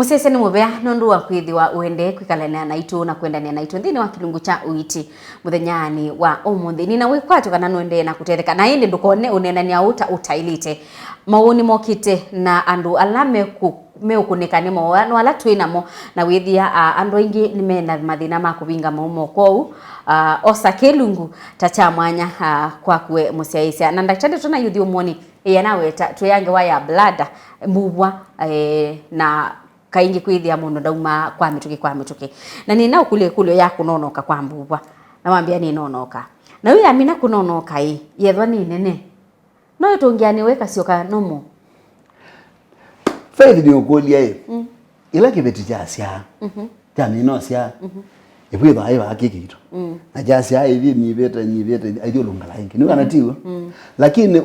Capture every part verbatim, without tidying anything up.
Mũsyaĩĩsya nĩ mũvea nũndũ wa kwĩthĩwa ũendee kwĩkalania naitũ na kwendanĩa naitũ nthĩnĩ wa kĩlungu kya ũiiti mũthenyanĩ wa ũmũnthĩ. Nĩna wĩkwatyo kana nũendee na kũtetheka, na ĩndĩ ndũkone ũneenany'a ũu ta ũtaĩlĩte. Mawoni mokĩte na andũ ala mekũ-, meũkũnĩka nĩmo, no ala twĩ namo, na wĩthĩa, a, andũ aingĩ nĩmena mathĩna ma kũvinga maumo. Kwoou, a, osa kĩlungu ta kya mwanya, a, kwaku we mũsyaĩĩsya. Na ndakĩtalĩ tũna yuthi ũmwoni, ĩĩ, anaweta twĩ ya ngewa ya bladder, mbuvwa, eh, na kaingĩ kwĩthĩa mũndũ ndaumaa kwa mĩtũkĩ kwa mĩtũkĩ. Na nĩna ũkũlya ĩkũlyo ya kũnonoka kwa mbuvwa. Na wambĩa nĩnonoka. Na yu yamina kũnonoka ĩ, yethwa nĩ nene, no ĩtũngĩanĩwe ĩkasyoka normal? Faith nĩ ũkũlya ĩ, mm, ĩla kĩveti kyasyaa, mhm, kyamina ũsyaa, mhm, ĩvwĩthwa ĩvaa kĩkĩito. Mm. Na kyasyaa ĩthi nyivĩte, nyivĩte, aithyũlũngala ĩngĩ. Nĩ kana, mm, tiw'o? Mm. Lakini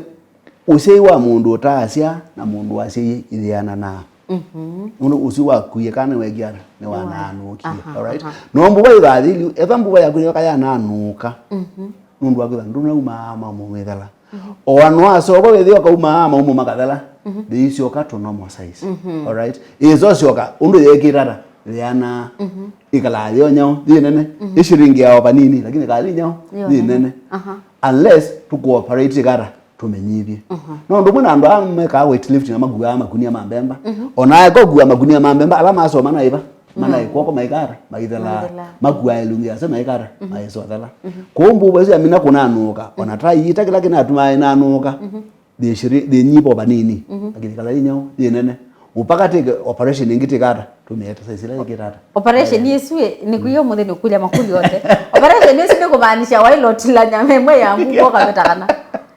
ũsyai wa mũndũ ũtaasya na mũndũ wasyaie ithĩananaa. Mhm. Nũndũ ũsu wakuie kana nĩwekie ata? Nĩwananũkie. Aha, alright? Aha. No mbuva ĩthathĩliu, etha mbuva yaku nĩyoka yananũka. Mhm. Nũndũ wa kwĩtha ndũnaumaa maumo mwĩthela. Mhm. O andu asovo wĩthĩa kaumaa maumo makathela. Mhm. Ndĩisyoka to normal size. Mhm. Alright? Ĩsosyoka ũndũ yekĩte ata? Yĩanaa. Mhm. Ĩkalaa yĩ nyaũ, yĩ nene. Mhm. Ĩshrinkia o vanini, lakini ĩkalaa yĩ nyaũ, yĩ nene. Aha. Unless tũkũoperate ĩkata tũmĩnyivye. Mhm. No ũndũ ũmwe na andũ aa mekaa weightlifting na makuaa makunia ma mbemba. Mhm. O na eka ũkua makunia ma mbemba, ala masoma na ĩva, manaĩ kw'oko maikata, maithelaa. Maithelaa. Makuaa ĩlungu yasya maikata, mhm, maĩsothela. Mhm. Kwoou mbuvwa ĩsu yamina kũnanũũka, o na ta iita kĩla kĩnatumaa ĩnanũũka, mhm, thĩshiri-, thĩnyiva o vanini, mhm, lakini kala yĩ nyaũ, yĩ nene. Mũpaka tĩke operation ĩngĩ tĩkata, tũmĩete size ĩla ĩkĩtata. Operation ĩsu ĩ, nĩkw'o ũmũnthĩ nĩũkũlya makũlyo onthe. Operation ĩsu nĩkũmaanisha waĩlotila nyama ĩmwe ya mbuvwa ũkaveta kana.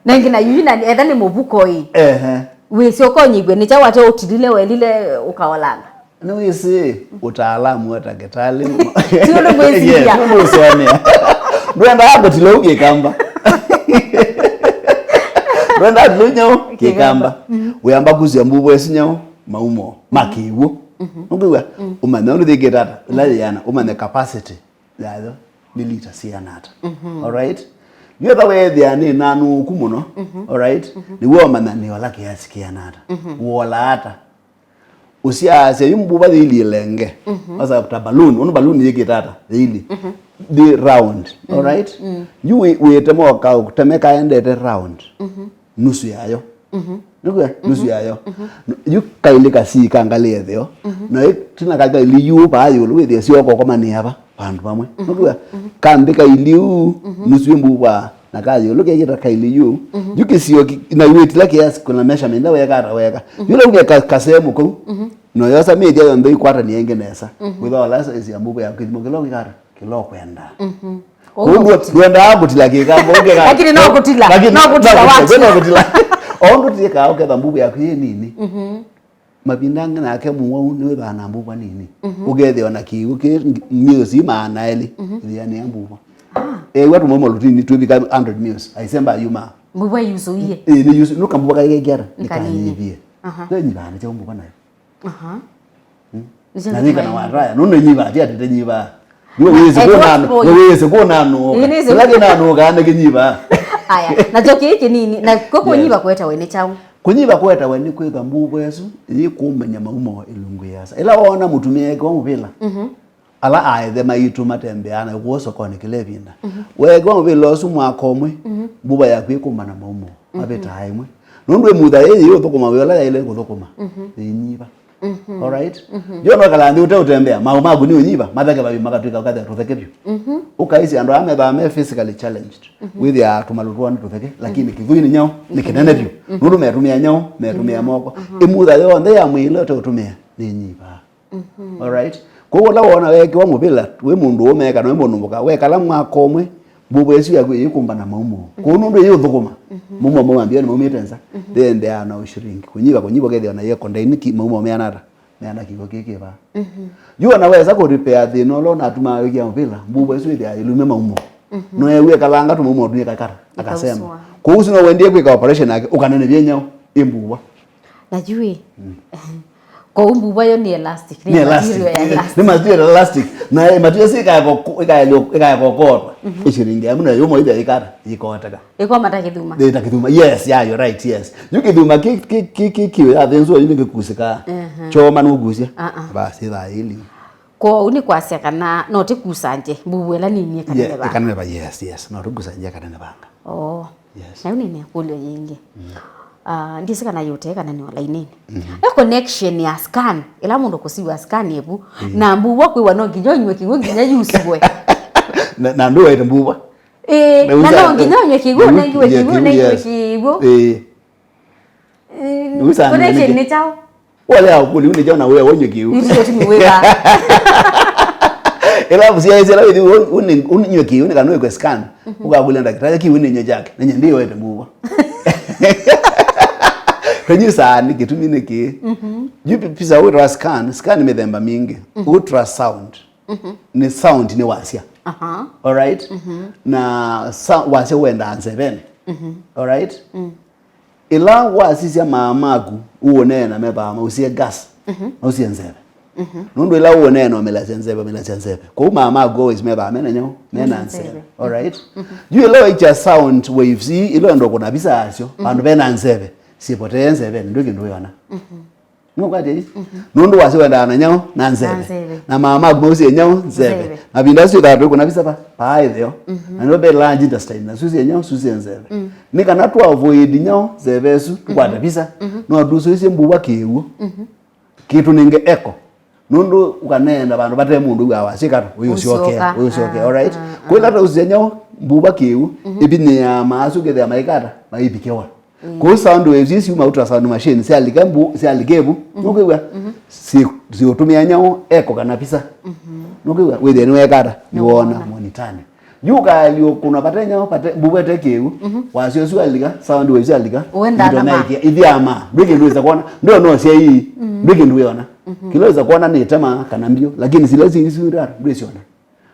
Na ĩngĩ na yu na etha nĩ mũvuko ĩ. Ehe. Wĩsĩ ũkonyivw'e nĩ kyaũ wate ũtilile welile ũkaolanga. Nĩwĩsĩ ũtaalamu wa ndakĩtalĩ. Ti ũndũ mwĩsĩlya. Yes, ũndũ ũsomea. Ndwendaa kũtila ũu kĩkamba. Ndwendaa kũtila ũu nyaũ kĩkamba. Mm. Wĩamba kusya mbuvwa ĩsu nyaũ maumo ma kĩw'ũ. Mhm. Nũkwĩw'a? Mm. Ũmanya ũndũ yĩkĩte ata, ĩla yĩana, ũmanye capacity yayo nĩ lita siana ata. Mhm. Alright? Yu etha weethĩa nĩ nanũũku mũno, mhm, alright? Mhm. Nĩw'o ũmanya nĩ ola kĩasi kĩana ata. Mhm. Woola ata? Ũsyaasya yu mbuva yĩilyĩ ĩlenge. Mhm. Asa ta balloon, ũndũ balloon yĩkĩte ata? Yĩilyĩ. Mhm. Nĩ round, mhm, alright? Mm. Yu wĩ-, wĩtema ũka-, ũteme kaendete round. Mhm. Nusu yayo. Mhm. Nũkwĩa? Nusu yayo. Mhm. Yu kailĩ kasii ka ngalĩ ya ĩtheo. Mhm. Na ĩ-, tina ka kailĩ yu vaa ĩũlũ wĩthĩe syoko komanĩa va vandũ vamwe. Mhm. Nũkwĩa? Mhm. Ka nthĩ kailĩ yu, mhm, nusu ĩ mbuvwa, na ka ĩũlũ kekĩta kailĩ yu. Mhm. Yu kĩsio ki-, na wĩtila kĩasi kuna measurement ĩla weka ata weka. Mhm. Yu lau ka-, kasehemu kau. Mhm. No yosa mĩthya yonthe ikwatania ĩngĩ nesa. Mhm. Wĩthwa ola size ya mbuvwa ya kĩthimo kĩla ũkĩkata. Kĩla ũkwenda. Mhm. Kwoou ndũ-, ndwendaa kũtila kĩkamba ũkeka. Lakini no kũtila, lakini no kũtila, no kũtila, watila. No kũtila. O ũndũ twĩkaa ũketha mbuvwa yaku yĩ nini. Mhm. Mavinda angĩ nake mũwau nĩwĩthaa na mbuvwa nini. Mhm. Ũkethĩa ona kĩw'ũ kĩ miles maana elĩ, mhm, ĩthĩanĩa mbuvwa. Ah. Ew'a tũmaumo tũtini twĩvika hundred miles, aisemba yumaa. Mbuvwa yusũie. Ĩĩ, nĩ yusu, nũka mbuvwa kaikekĩata, nĩkanyivie. Aha. Nĩkanyivie. Nĩkanyivaa nĩ kyaũ mbuvwa nayo? Aha. Hmm? Na nĩ kana wataya, nũndũ nĩnyiva, ti atĩ tĩnyiva. Nĩ wĩsĩ kũnanũka. Ĩĩ, nĩsĩ. Kĩla kĩnanũkaa nĩkĩnyiva. Aya, nakyo kĩĩ kĩnini, na kũ kũnyiva, yes, kwetawe nĩ kyaũ? Kũnyiva kwetawe nĩ kwĩtha mbuvwa ĩsu yĩkũmanya maumo ĩlungu yĩasa. Ĩla woona mũtumĩa ekĩwa mũvĩla, mhm, ala aaĩthe maitũ matembeaa na kũu sokonĩ kĩla ĩvinda. Mhm. Weekĩwa mũvĩla ũsu mwaka ũmwe, mhm, mbuvwa yaku ĩkũmbana maumo, mhm, mavĩtaa ĩmwe. Nũndũ ĩmutha yĩĩ yĩũthũkũma wĩa ũla yaĩle kũthũkũma, mhm, yĩinyiva. Mhm. Alright? Mhm. Yo no kala nthĩ ũte ũtembea, maũ maku nĩ ũnyiva, matheke vayu makatwĩka ũkathĩa tũtheke vyũ. Mhm. Ũkaisya andũ aa methaa me physically challenged. Mhm. Wĩthĩaa tũmalũ twoo nĩ tũtheke, lakini, mhm, kĩthũi nĩ nyaũ, nĩ kĩnene vyũ. Mhm. Nũndũ metũmĩa nyaũ, metũmĩa, mhm, moko. Mhm. Ĩmutha yonthe ya mwĩĩ ĩla ũte ũtũmĩa, nĩ ĩnyivaa. Mhm. Alright? Kwoou ũla woona weekĩwa mũvĩla, wĩ mũndũ ũme kana wĩ mũndũ mũka, wekala mwaka ũmwe, mbuvwa ĩsu yaku ĩyĩkũmbana maumo. Mhm. Kwoou nũndũ ĩyĩũthũkũma, mhm, maumo mau ambĩa nĩmaumĩte nza, mhm, yĩendeaa na ũshiringi. Kũnyiva, kũnyiva ũkethĩa na yĩko ndainĩ ki-, maumo meana ata? Meana kĩw'ũ kĩkĩvaa. Mhm. Yu ona wesa kũripea thĩna ũla ũnatumaa wĩkĩa mũvĩla, mbuvwa ĩsu ĩthĩaa ĩlumya maumo. Mhm. No ewie kalanga tũmaumo tũyĩ kakata, akasema. Ĩkausũa. Kwoou ũsu no wendie kwĩka operation yake, ũkanenevye nyaũ, ĩ mbuvwa. Na yu ĩ, mm, Kwoou mbuva yo nĩ elastic, nĩ Nĩ elastic. Material ya elastic. Nĩ material elastic. Na material ĩkaekokotwa. Ĩshiringi yaku na yũmwe ĩthĩa ĩkata, ĩkoteka. Ĩkomata kĩthuma. Ĩta kĩthuma. Yes, yeah, you're right, yes. Yu kĩthuma kĩ kĩ kĩ kĩ kĩ yathĩnzwa yu nĩkĩkusĩkaa. Kyoma nũkusya. Ah, ah. Basi thaa ili. Kwoou nĩ kwasya kana no tĩkusangye mbuvu ĩla nini ĩkaneneva. Ĩkaneneva, yes, yes. No tũkusangye ĩkanenevanga. Oh. Yes. Na yu nĩna ĩkũlyo yĩngĩ. Ah, ndĩsĩ kana yũtee kana nĩ o lainĩnĩ. Ĩ connection ya scan, ĩla mũndũ kũsiwa scan ĩvu, na mbuva kwĩwa no nginya ũnywe kĩw'ũ nginya yusiwe. Na na ndũwaĩte mbuva. Ĩĩ, na no nginya ũnywe kĩw'ũ, ũnengiwe kĩw'ũ, ũnengiwe kĩw'ũ. Ĩĩ. Connection nĩ kyaũ? Wale akuli uni jauna wewe wenye kiu. Ndio tumi wega. Ela busia ese la uni uni nywe kiu ni kanwe kwa scan. Ukakulia daktari kiu ni nywe jake. Nenye ndio wewe mbuva. Kwenye saa ni kitumi ni ki. Juu pisa ultra scan, scan mithemba mingi. Ultrasound. Ni sound ni wasia. Aha. All right? Na sa, wasia wenda nzeveni. All right? Ĩla wasisya maa maku ũũneena methĩawa mausie gas, mausie nzeve. Nũndũ ĩla ũũneena ũmelasya nzeve, ũmelasya nzeve. Kwoou maa maku always methĩawa mena nyaũ, mena nzeve. Alright? Yu ĩla waikya sound waves ii, ĩla wenda kũna visa yasyo, vandũ vena nzeve, syĩpotee nzeveni, ndwĩ kĩndũ wĩona. Nũkwatya ii? Nũndũ wasyo wendaa na nyaũ, na nzeve. Na nzeve. Na maa maku mausie nyaũ, nzeve. Nzeve. Mavinda asu ĩthaa twĩkũna visa va, paa ĩtheo. Na nĩvo ve large intestine, na susie nyaũ, susie nzeve. Nĩ kana tũ avoid nyaũ, nzeve ĩsu, tũkwate visa, no tũsũĩsye mbuva kĩw'ũ. Kĩtũnenge echo. Nũndũ ũkaneena vandũ vate mũndũ wĩw'aa wasyĩka ta, ũyũ ũsyoke, ũyũ ũsyoke, alright? Kwĩla ta ũsisya nyaũ, mbuva kĩw'ũ, ĩvinyĩaa maa asu kethĩa maikata, maivikewa. Kũu sound waves ii syuma ultrasound machine syalika mbu, syalika ĩvu. Nũkwĩw'a? Syĩ- syĩũtũmĩa nyaũ echo kana visa. Nũkwĩw'a? Wĩthĩe nĩwekata, nĩwoona monitani. Yu ũkaalyũkũna vate nyaũ, vate mbuva ĩte kĩw'ũ. Wasyo ũsu alika, sound waves alika. Ũenda ithima. Ithĩama. Ndwĩ kĩndũ wĩsa kwona. Ndwĩ no syai. Ndwĩ kĩndũ wĩona. Kĩla wĩsa kwona nĩ ĩtema kana mbio. Lakini sila syĩ isu ndwĩsyona.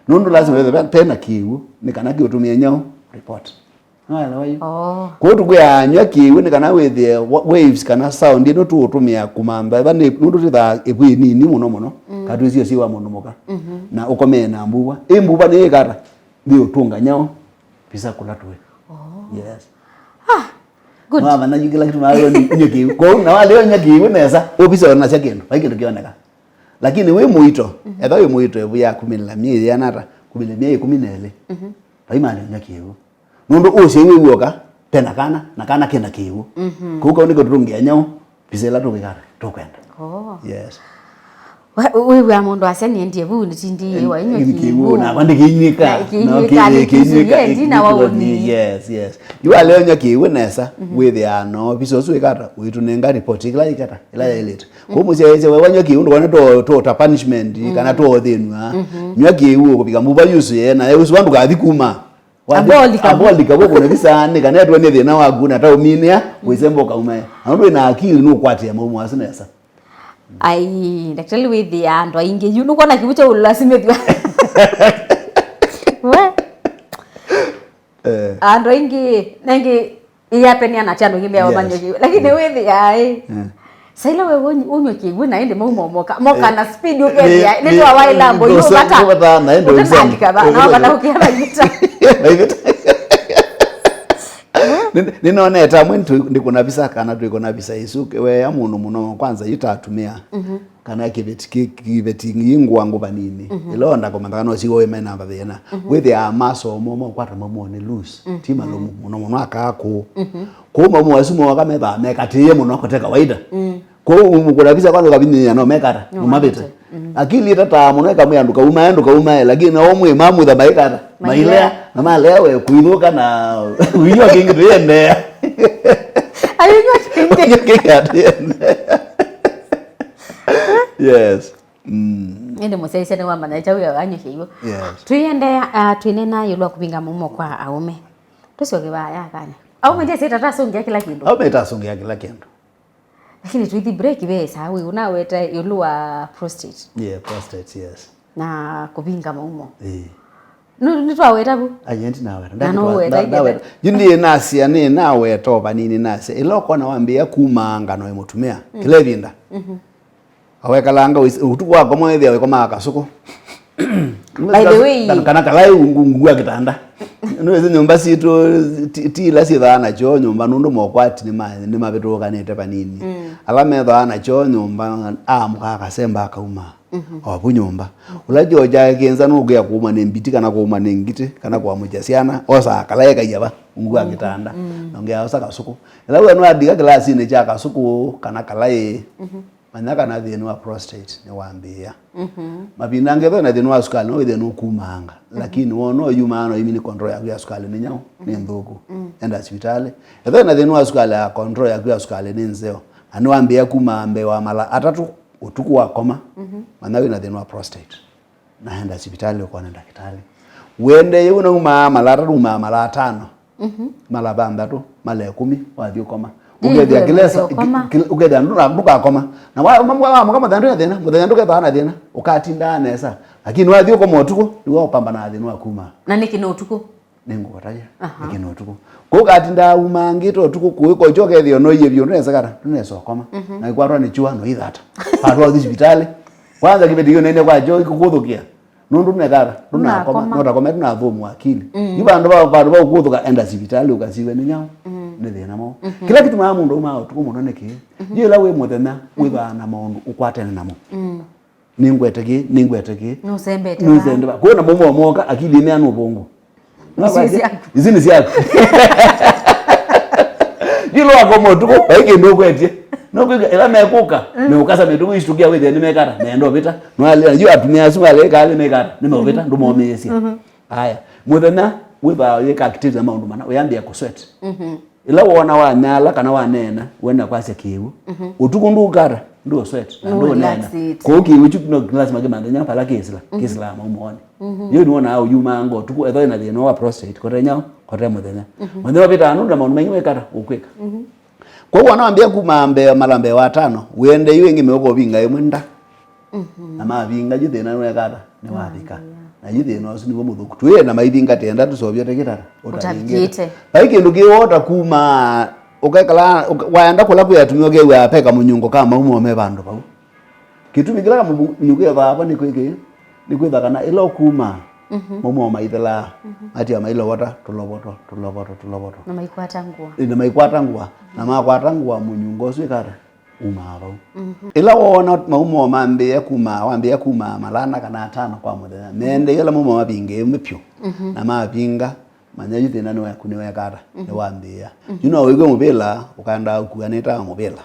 Nũndũ lazima wĩthĩe tena kĩw'ũ nĩ kana kĩũtũmĩe nyaũ report. Nĩwaelewa yu? Oh. Kwoou tũkwĩaa nywa kĩw'ũ nĩ kana wĩthĩe wa- waves kana sound ĩno tũũtũmĩa kũmantha ĩva nĩ nũndũ twĩthaa ĩvu ĩnini mũno mũno, kana twĩsio syĩwa mũndũ mũka. Na ũkomee na mbuva. Ĩ mbuva nĩyĩkata, nĩũtũnga nyaũ visa kũla tũĩ. Oh. Yes. Good. Nĩwamanya yu kĩla kĩtũ nawe nywa kĩw'ũ. Kwoou na walea nywa kĩw'ũ nesa, ũvisa onasya kĩndũ, vai kĩndũ kĩoneka. Lakini wĩ mũito, etha wĩ mũito ĩvu ya kumĩlĩla myei yĩana ata, kumĩlĩla myei ĩkũmi na ĩlĩ. Vai mali ũnywa kĩw'ũ. Nũndũ ũsĩ wĩ w'oka, pena kana, na kana kena kĩw'ũ. Kũu kau nĩko tũtũngĩa nyaũ, visa ĩla tũkwĩkata, tũkwenda. Oh. Yes. Wĩw'aa mũndũ asya nĩendie vu nĩtindĩĩwa inywa kĩw'ũ. Nakwa ndĩkĩinyw'ĩka. Kĩinyw'ĩka. Yes, yes. Yu walea ũnywa kĩw'ũ nesa, wĩthĩaa no visa ũsu wĩkata, ũitũnenga report ĩkĩla yĩkata, ĩla yaĩlĩte. Kũu mũsyaĩĩsya we wanywa kĩw'ũ ndũkone to, to ta punishment, kana to ũthĩnw'a. Nywa kĩw'ũ kũvika mbuva yusũe, na ũsu vandũ kathi kuma. Abolika. Abolika vũkũ na visa nĩ kana etwe nĩ thĩna waku na taũminĩa wĩsemba ũkaumae. Na ũndũ wĩna akili nũkwatĩa maumo asu nesa. Ai, daktari wĩthĩa andũ aingĩ yu nũkwona kĩw'ũ kya ũlasimĩthw'a. We. Eh. Andũ aingĩ nengĩ iyapenia na chano kimea wamanywa kĩw'ũ. Lakini wĩthĩa ĩ. Eh. Saila we wonyi- unywe kĩw'ũ na ĩndĩ mau momoka moka na speed ũkethĩa nĩ twa waila mbo yu bata. Bata na ende ũtandika ba na bata ukia na yita. Nĩnonete amwe ndikũna visa kana twĩkũna visa isu weya mũndũ mũno kwanza itatumĩa kana kĩveti kĩ- kĩveti ingwa ngũ vanini ĩla onda kũmantha kana ũsiwo wĩmena vathĩna wĩthĩaa masomo mokwata mamone loose ti malũmu mũno mũno akaa kũũ. Kũu maumo asu mooka methaa mekatĩĩe mũno kote kawaida. Kwoou mũkũna visa kwanza ũkavinyĩĩa no mekata no mavĩte. Akili ĩtataa mũno ĩkamwĩa ndũkaumae ndũkaumae lakini nao mwĩ mamutha maikata mailea na malea we kuithũka na uinywa kĩngĩ tũyendea. Ayunywa kĩngĩ. Uinywa kĩngĩ atũyendea. Yes. Mm. Ĩndĩ mũsyaisya nĩwamanya kyaũ anywe kĩw'ũ. Yes. Tũiendea uh, twĩnena ĩũlũ wa kũvinga maumo kwa aũme. Tũsyoke vaya kanya. Aũme ndesĩ tatasũngĩa kĩla kĩndũ. Aũme tasũngĩa kĩla kĩndũ. Lakini tũithi break ve saa wĩ unaweta ĩũlũ wa prostate. Yeah, prostate, yes. Na kũvinga maumo. Eh. Nũ- nĩtwaweta vu. Ayendi naweta. Na nũweta ndaweta. Yu ndiĩ nasya nĩ naweta o vanini nasya ĩla ũkona wambĩĩa kuma ngano ĩ mũtumĩa kĩla ĩvinda. Mhm. Awekalanga ũtukũ wakoma wĩthĩa wĩkomaa kasũkũ. By the way, kana, kana kalaĩ ungu, ungu wa kĩtanda. Nĩwĩsĩ nyũmba sitũ ti, ti ila syĩthaa na kyoo nyũmba, nũndũ mokwati nĩma-, nĩmavĩtũkanĩte vanini. Mm. Ala methaa na kyoo nyũmba, aamũka akasemba akauma. Mhm. O vu nyũmba. Ũla kyoo kyake kĩnza nũkĩa kuuma nĩ mbiti kana kuuma nĩ ngiti, kana kũamũkya syana, osaa kalaĩ kaia va, ungu wa kĩtanda. Mm. Nongea osa kasũkũ. Ĩla wĩa nĩwavika kĩlasinĩ kya kasũkũ kana kalaĩ, mhm. Manya kana thĩna wa prostate nĩwambĩĩa. Mhm. Mavinda angĩ ethĩwa na thĩna wa sukalĩ, no wĩthĩe nũkumaanga. Mhm. Lakini wona ũyumaa no imi nĩ control yaku ya sukalĩ nĩ nyaũ, nĩ nthũku. Mm. Enda sivitalĩ. Ethĩwa na thĩna wa sukalĩ ya control yaku ya sukalĩ nĩ nzeo, na nĩwambĩĩa kuma mbee wa mala atatũ ũtukũ wakoma, mhm. Manya wĩna thĩna wa prostate. Na enda sivitalĩ ũkone ndakĩtalĩ. Ũendee ũu naumaa mala atatũ, umaa mala atano. Mhm. Mala thanthatũ, mala ĩkũmi, wathi ũkoma. Yu ũkethĩa ndũĩ kĩlesa, mũthenya ũkoma. Kĩ-, kĩ-, ũkethĩa ndũna-, ndũkakoma. Na wa-, wa-, wa-, wamũka mũthenya ndwĩ na thĩna, mũthenya ndũkethaa na thĩna, ũkatindaa nesa. Lakini wathi ũkoma ũtukũ, nĩw'o ũpambana na thĩna wa kuma. Na nĩkĩ nĩ ũtukũ? Nĩngũkũtavya. Aha. Nĩkĩ nĩ ũtukũ. Kũu ũkatindaa umangĩte ũtukũ, kũĩka ũkyo ũkethĩa ũnoie vyũ, ndũnesa kata, ndũnesa ũkoma. Mhm. Na ĩkwatwa nĩ kyua, noithata. Patwa ũthi sivitalĩ. Kwanza kĩveti kĩu nene kwa kyoo, kĩkũkũthũkĩa. Nũndũ nũnekata, ndũnakoma, ndũnakoma. Nũtakoma, ndũnathũmũa akili. Mm. Yu vandũ va, vandũ va ũkũthũka, enda sivitalĩ ũkasiwe nĩ nyaũ, mm, nĩ thĩna mwaũ. Mhm. Kĩla kĩtumaa mũndũ aumaa ũtukũ mũno nĩ kĩĩ? Mhm. Yu ĩla wĩ mũthenya, mhm, wĩthaa na maũndũ ũkwatene namo. Mm. Nĩngwete kĩĩ, nĩngwete kĩĩ. Nũsembete va? Nũsembete va? Kwĩna mũmo moka, akili ĩmea nũvũngũ. Ici nĩ syaku. Ici nĩ syaku. Yu wakoma ũtukũ, vai kĩndũ ũkwetye. No kwĩka, ĩla mekũka, mm, meũkasa mĩtũkũ ici tũkia wĩthĩa nĩmekata, meenda ũvĩta. Nĩwalea, yu atumĩa asu maleka alĩ mekata, nĩmeũvĩta, mm, ndũmomĩĩsya. Mhm. Aya, mũthenya, wĩthaa wĩka activity na maũndũ mana, ũyambĩa kũsweat. Mhm. Ĩla woona wanyala kana waneena, wenda kwasya kĩw'ũ. Mhm. Ũtukũ ndũkata, ndũ sweat, na ndũneena. Relaxed. Kwoou kĩw'ũ kyu no lazima kĩmanthe nginya vala kĩsila, mhm, kĩsilaa maumoonĩ. Mhm. Yu nĩwonaa ũyumanga ũtukũ, ethĩwa wĩna thĩna wa prostate, kote nyaũ, kote mũthenya. Mhm. Mũthenya ũvĩtaa nũndũ na maũndũ maingĩ wĩkata, ũkwĩka. Mhm. Kwoou wona wambĩa kuma mbee, mala mbee wa tano, wĩendee yu ĩngĩ meũka ũvinga ĩmwe nda. Mhm. Na mavinga yu thĩna nĩwekata, nĩwavika. Ah, yeah. Na yu thĩna ũsu nĩw'o mũthũku. Twĩe na maivinga tenda tũsovya tekĩtara. Ũtavikĩte. Ũtavikĩte. Vai kĩndũ kĩ wota kuma, ũkekala, ũka-, waenda kũla kwĩ atumĩa ũkew'a peka mũnyungo ka maumo me vandũ vau. Kĩtumi kĩla kamũnyungo kethĩawa vo nĩ kwĩkĩ, nĩ kwĩtha kana ĩla ũkuma, mhm, maumo maithelaa, mhm, matia mailovota, tũlovoto, tũlovoto, tũlovoto. Na maikwata ngũa. Ĩ, na maikwata ngũa. Na makwata ngũa mũnyungo ũsu ĩkata. Umaa vau. Mhm. Ĩla woona maumo mambĩĩa kuma, wambĩĩa kuma malana kana atano kwa mũthenya, meendeie ĩla maumo mavingĩĩe vyũ, mhm, na mavinga, manya yu thĩna nĩ waku nĩwekata, mhm, nĩwambĩĩa. Mhm. Yu no wĩw'e mũvĩla, ũkaendaa ũkuanĩte wa mũvĩla.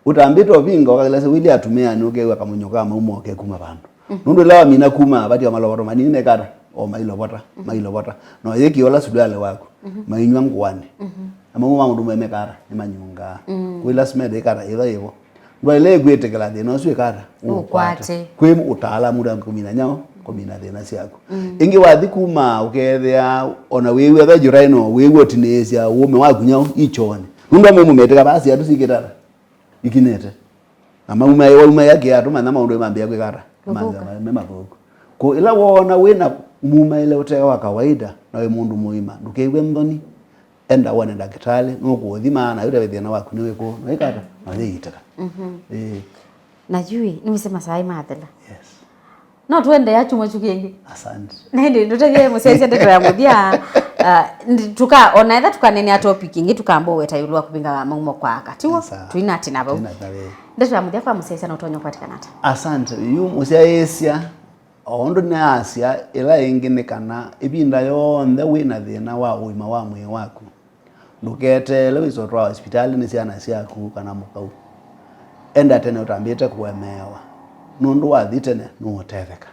Ũtambĩte ũvinga, ũkakĩlesya wĩlĩ atumĩanĩ ũkew'a kamũnyũ ka maumo ke kuma vandũ. Mhm. Nũndũ ĩla wamina kuma, vatiwa malovoto manini mekata, o mailovota, mhm, mailovota. Na ũyĩkĩa ũla sulualĩ waku, mhm, mainyw'a ngũanĩ. Mhm. Na maumo ma mũndũ mũme mekata, nĩmanyungaa. Mm. Kwĩ lasima ĩthĩ ĩkata, ĩtha ĩvo. Ndwaĩle kwĩtĩkĩla thĩna ũsu ĩkata, ũkwate. Ũkwate. Kwĩ ũtaalamu ũla kũmina nyaũ, kũmina thĩna syaku. Mm. Ĩngĩ wathi kuma, ũkethĩa, ona wĩw'a ethwa jũraĩ no, wĩw'a ũtinĩĩsya ũũme waku nyaũ, ichoonĩ. Nũndũ amwe mũmetĩka vaa siatũ sikĩtata. Ikinĩte. Na mauma, wauma ya kĩatũ, manya maũndũ mambĩa kwĩka ata? Kũthũka. Mantha me mathũku. Ko ĩla woona wĩna mumaĩle ũte wa kawaida, na wĩ mũndũ mũima, ndũkew'e nthoni, enda wone ndakĩtalĩ, nũkũũthima, na yũtavya thĩna waku nĩ wĩkũ, na wĩka ata? Na ũyĩitĩka. Mhm. Ĩĩ. Na yu ĩ, nĩwĩsĩ masaa mathela. Yes. No tũendee kyumwa kyu kĩngĩ. Asante. Na ĩndĩ ndũtethye mũsyaĩĩsya ndeto ya mũthya. Ah, ndi-, tuka, ona etha tũkaneenea topic ĩngĩ, tũkamba ũweta ĩũlũ wa kũvinga maumo kwa aka. Tiw'o? Sawa. Tũinatina vau. Tũinatina vau. Ndeto ya mũthya kwa mũsyaĩĩsya no ũtonya ũkwatĩkana ata? Asante. Yu mũsyaĩĩsya, o ũndũ nĩnaasya, ĩla ĩngĩ nĩ kana ĩvinda yonthe wĩ na thĩna wa ũima wa mwĩĩ waku, ndũketeele wĩsa ũtwawa sipitalĩ nĩ syana syaku kana mũkau. Enda tene ũtambĩte kũemeewa, nũndũ wathi tene nũũtetheka.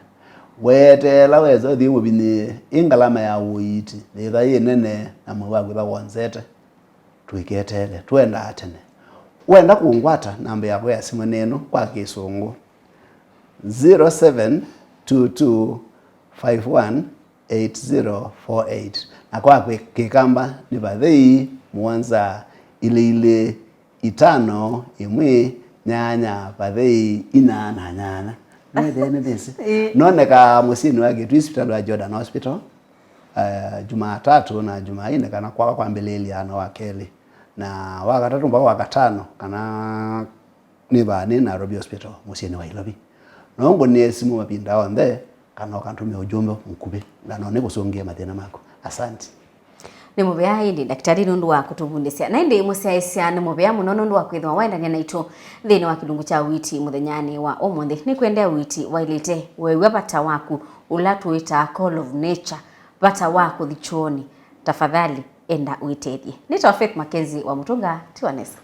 Weeteela wesa ũthi ũmũvinyĩĩe, ĩ ngalama ya ũiiti yĩtha yĩ nene na mwĩĩ waku wĩtha wonzete. Tũiketeele, tũendaa tene. Wenda kũngwata, namba yakwa ya simũ nĩ ĩno kwa Kĩsũngũ, zero seven two two five one eight zero four eight, na kwa kwĩ-, Kĩkamba nĩ vathei mũonza ilĩ ilĩ itano ĩmwe nyanya vathei ina na nyanya. Nĩwethĩe nĩthĩsĩ? Ĩĩ. Nonekaa mũsyĩnĩ wa Kĩtui, sipitalĩ wa Jordan Hospital, eh, Jumatatu na Jumaine, kana kwaka kwambĩlĩĩlya na wa kelĩ, na wa katatũ mpaka wa katano, kana Nĩ vaa nĩ Nairobi Hospital, mũsyĩnĩ wa Ilovi. No ngũnĩe simũ mavinda onthe, kana ũkantũmĩa ũjumbe mũkuvĩ, na no nĩkũsũngĩe mathĩna maku. Asante. Nĩ mũvea ĩndĩ, ndakĩtalĩ, nũndũ wa kũtũvundĩsya. Na ĩndĩ mũsyaĩĩsya nĩ mũvea mũno nũndũ wa kwĩthĩwa waendany'a naitũ nthĩnĩ wa kĩlungu kya ũiiti mũthenyanĩ wa ũmũnthĩ. Nĩkwendea ũiiti waĩlĩte, weew'a vata waku, ũla tũwĩtaa call of nature, vata wa kũthi kyoonĩ, tafadhali enda wĩtethye. Nĩtawa Faith Mackenzie wa Mũtũnga, tiwa nesa.